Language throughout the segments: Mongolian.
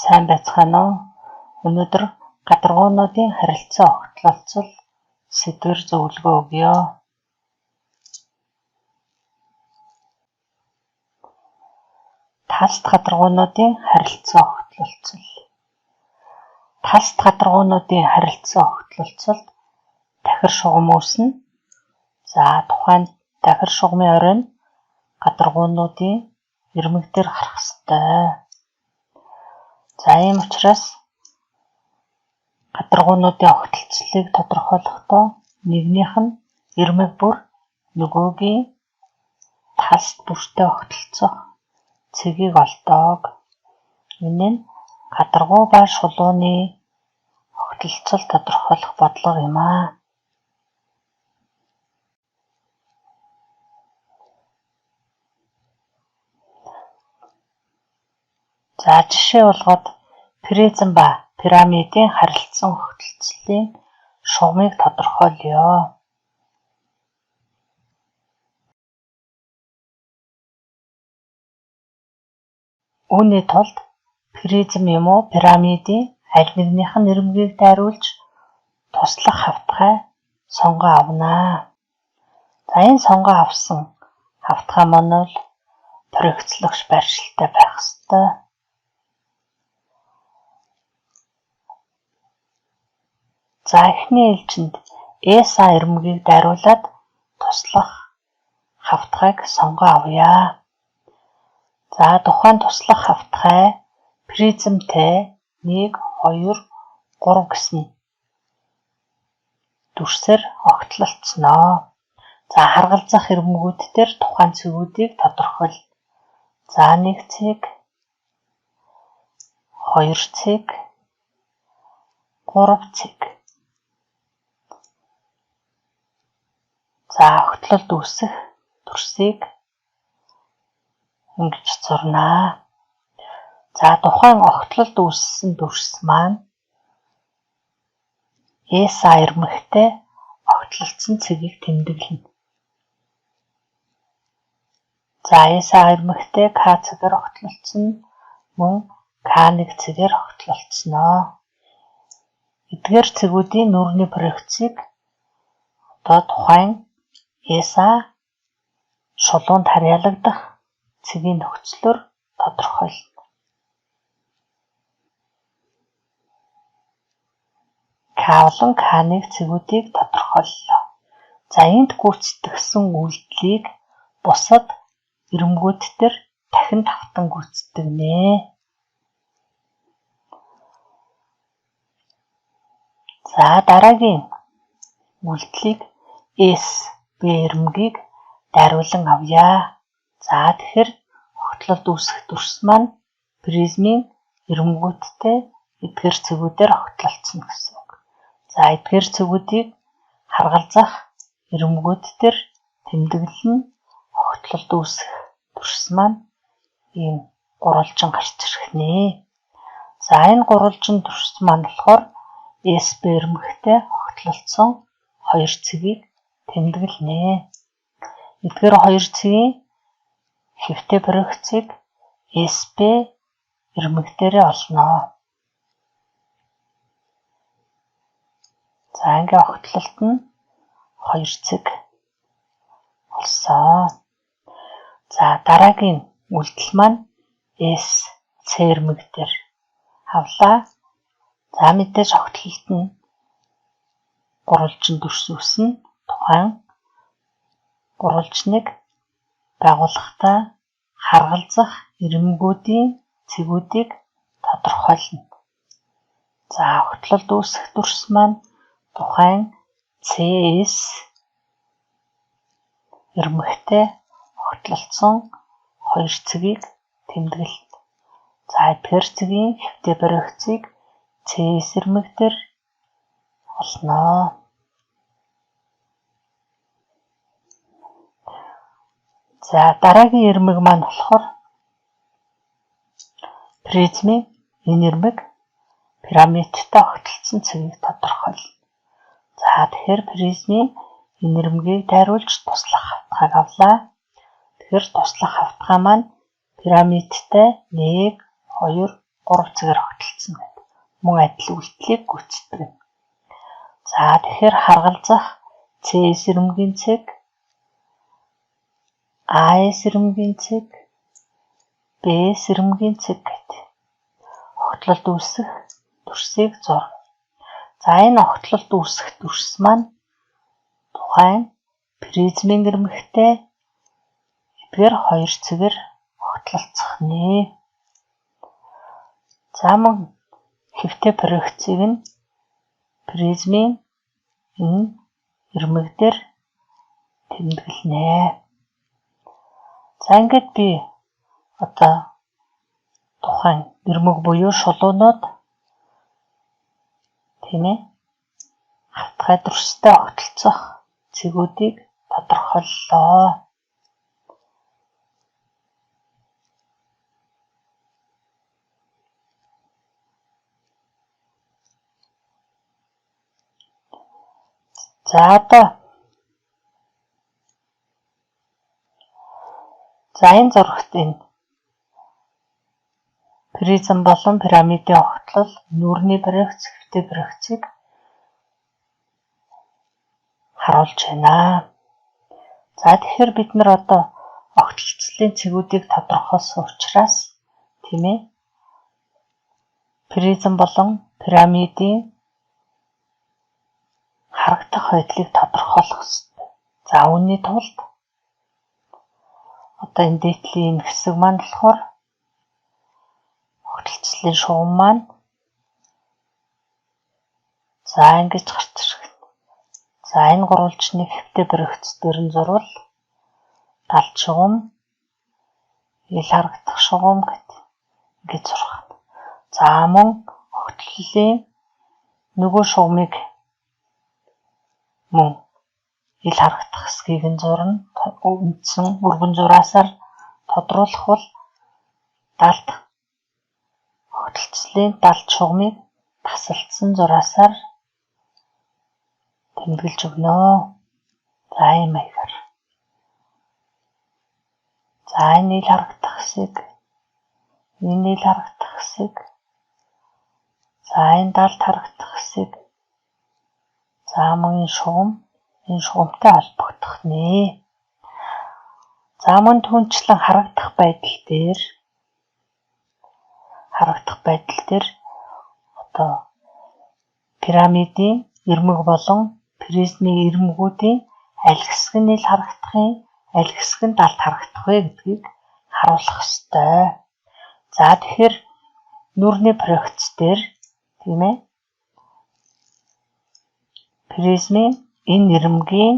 Сайн байцгаана уу? Өнөөдөр гадаргуунуудын харилцан огтлолцол сэдвээр зөвлөгөө өгье. Талст гадаргуунуудын харилцан огтлолцол. Талст гадаргуунуудын харилцан огтлолцолд тахир шугам үүснэ. За, тухайн тахир шугамын орой нь гадаргуунуудын ирмэг дээр гарах ёстой. За, ийм учраас гадаргуунуудын огтлцолыг тодорхойлохдоо нэгнийх нь ирмэг бүр нөгөөгийн талст бүртээ огтлцох цэгийг олдог. Энэ нь гадаргуу ба шулууны огтлцол тодорхойлох бодлого юм аа. За, жишээ болгоод призм ба пирамидын харилцан огтлцолын шугамыг тодорхойлъё. Үүний тулд призм юм уу пирамидын аль нэгнийх нь ирмэгийг дайруулж туслах хавтгай сонгон авна. За, энэ сонгон авсан хавтгай маань бол проекцлогч байршилтай байх ёстой. За, эхний ээлжинд SA ирмэгийг дайруулад туслах хавтгайг сонгон авъя. За, тухайн туслах хавтгай призмтэй 1, 2, 3 гэсэн дүрсээр огтлолцсноо. За, харгалзах ирмэгүүд дээр тухайн цэгүүдийг тодорхойл. За, 1 цэг, 2 цэг, 3 цэг. За, огтлолд үүсэх дүрсийг ингэж зурнаа. За, тухайн огтлолд үүссэн дүрс маань SA ирмэгтэй огтлолцсон цэгийг тэмдэглэнэ. За, SA ирмэгтэй К цэгээр огтлолцсон, мөн К1 цэгээр огтлолцсноо. Эдгээр цэгүүдийн нүүрний проекцийг одоо тухайн SA шулуунд харьяалагдах цэгийн нөхцлөөр тодорхойлно. К болон К1 цэгүүдийг тодорхойллоо. За, энд гүйцэтгэсэн үйлдэлийг бусад ирмэгүүд дээр дахин давтан гүйцэтгэнэ. За, дараагийн үйлдэлийг S B ирмэгийг дайруулан авъя. За, тэгэхээр огтлолд үүсэх дүрс маань призмийн ирмэгүүдтэй эдгээр цэгүүдээр огтлолцсон гэсэн үг. За, эдгээр цэгүүдийг харгалзах ирмэгүүд дээр тэмдэглэн огтлолд үүсэх дүрс маань ийм гурвалжин гарч ирэх нэ. За, энэ гурвалжин дүрс маань болохоор SB ирмэгтэй огтлолцсон хоёр цэгийг тэмдэглэнэ. Эдгээр хоёр цэгийн хэвтэй проекцийг SB ирмэг дээрээ олно. За, ингээ огтлолт нь хоёр цэг олсон. За, дараагийн үйлдэл маань S C ирмэг дээр авлаа. За, мэдээж огтлолт нь гурвалжин дүрс үүснэ. Тухайн гурвалжныг байгуулахдаа харгалзах ирмэгүүдийн цэгүүдийг тодорхойлно. За, огтлолд үүсэх дүрс маань тухайн CS ирмэгтэй огтлолцсон хоёр цэгийг тэмдэглэнэ. За, эдгээр цэгийн хэвтэй проекцийг CS ирмэг дээр олно. За, дараагийн ирмэг маань болохоор призмийн энэ ирмэг пирамидтай огтлцсон цэгийг тодорхойлно. За, тэгэхээр призмийн энэ ирмэгийг дайруулж туслах хавтгайг авлаа. Тэгэхээр туслах хавтгай маань пирамидтай 1, 2, 3 цэгээр огтлцсон гэдэг. Мөн адил үйлдэлийг гүйцэтгэв. За тэгэхээр харгалзах CS ирмэгийн цэг, AS ирмэгийн цэг, BS ирмэгийн цэг гэдэг огтлолд үүсэх дүрсийг зурна. За энэ огтлолд үүсэх дүрс маань тухайн призмын ирмэгтэй эдгээр хоёр цэгээр огтлолцох нэ. За мөн хэвтэй проекцийг нь призмын энэ ирмэг дээр тэмдэглэнэ. За ингээд би одоо тухайн ирмэг буюу шулуунууд тийм хавтгай дүрстэй огтлцох цэгүүдийг тодорхойллоо. За одоо за энэ зурагт энэ призм болон пирамидын огтлол, нүүрний проекц, хэвтэй проекцийг харуулж байна. За тэгэхээр бид нар одоо огтлцлын цэгүүдийг тодорхойлсон учраас тийм призм болон пирамидын харагдах байдлыг тодорхойлох ёстой. За үүний тулд одоо энэ дээдлийн энэ хэсэг маань болохоор огтлцлын шугам маань за ингэж гарч ирэх. За энэ гурвалжныг хэвтэй проекц дээр нь зурвал далд шугам, ил харагдах шугам гэт ингэж зурх. За мөн огтлолын нөгөө шугамыг мөн ил харагдах хэсгийг нь зурна. Үндсэн өргөн зураасаар тодруулах бол далд огтлцлын далд шугамыг тасалдсан зураасаар тэмдэглэж өгнө. За ийм маягаар. За энэ ил харагдах хэсэг, энэ ил харагдах хэсэг, за энэ далд харагдах хэсэг, за мөн энэ шугам, энэ шугамтай холбогдох нэ. За мөн түнчлэн харагдах байдал дээр одоо пирамидын ирмэг болон призмын ирмэгүүдийн аль хэсэг нь ил харагдах юм, аль хэсэг нь далд харагдах вэ гэдгийг харуулах ёстой. За тэгэхээр нүүрний проекц дээр тийм призмын энэ ирмэгийн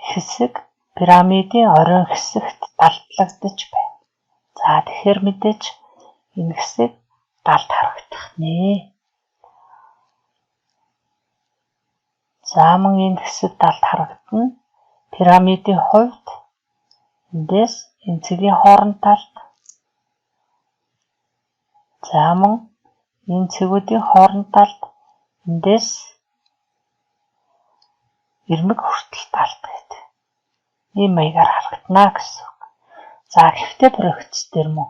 хэсэг пирамидын оройн хэсэгт далдлагдаж байна. За тэгэхээр мэдээж энэ хэсэг далд харагдах нэ. За мөн энэ хэсэг далд харагдана. Пирамидын хувьд эндээс энэ цэгийн хооронд талд, за мөн энэ цэгүүдийн хооронд талд эндээс ирмэг хүртэл талд гэдэг ийм маягаар харагдана гэсэн үг. За хэвтэй проекц дээр мөн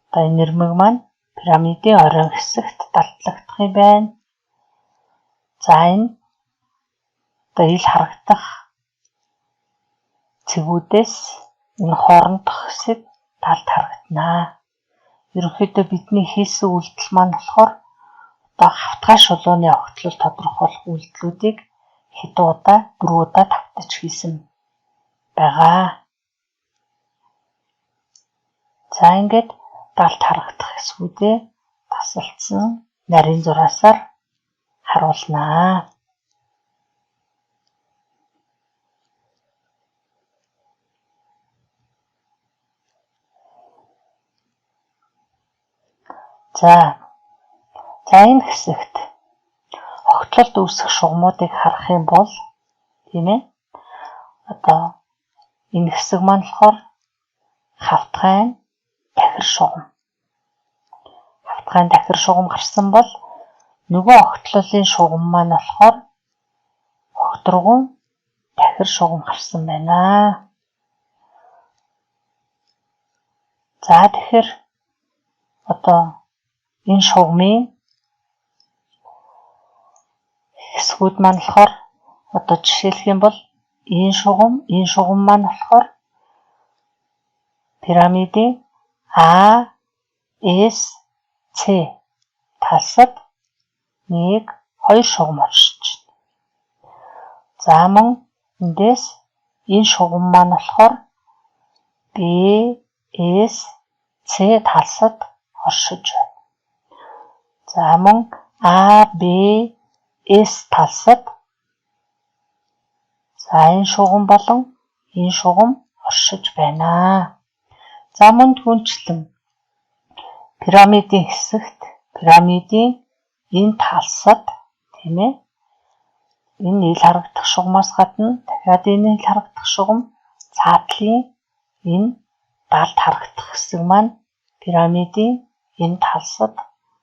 одоо энэ ирмэг маань пирамидын оройн хэсэгт далдлагдах юм байна. За энэ одоо ил харагдах цэгүүдээс энэ хоорондох хэсэг талд харагдана. Ерөнхийдөө бидний хийсэн үйлдэл маань болохоор одоо хавтгай шулууны огтлол тодорхойлох үйлдэлүүдийг хэдэн удаа, 4 удаа давтаж хийсэн байгаа. За ингээд далд харагдах хэсгүүдээ тасалдсан нарийн зураасаар харуулнаа. За энэ хэсэгт огтлолд үүсэх шугамуудыг харах юм бол тийм одоо энэ хэсэг маань болохоор хавтгайн тахир шугам. Хавтгайн тахир шугам гарсан бол нөгөө огтлолын шугам маань болохоор Огторгуйн тахир шугам гарсан байна. За тэгэхээр одоо энэ шугамын хэсгүүд маань болохоор одоо жишээлэх юм бол энэ шугам маань болохоор пирамидын А, С, С талсад 1, 2 шугам оршиж байна. За, мөн эндээс энэ шугам маань болохоор Б, С, С талсад оршиж байна. За, мөн А, Б, С талсад за энэ шугам болон энэ шугам оршиж байна. За, мөн түүнчлэн пирамидын хэсэгт пирамидын энэ талсад, тийм ээ, энэ ил харагдах шугамаас гадна дахиад энэ ил харагдах шугам, цаатлын энэ далд харагдах хэсэг маань пирамидын энэ талсад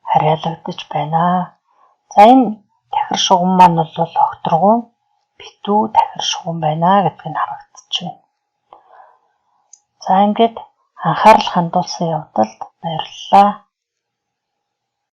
харьяалагдаж байна. За, энэ тахир шугам маань бол огторгуйн битүү тахир шугам байна гэдг нь харагдаж байна. За, ингээд анхаарал хандуулсан явдалд баярлалаа.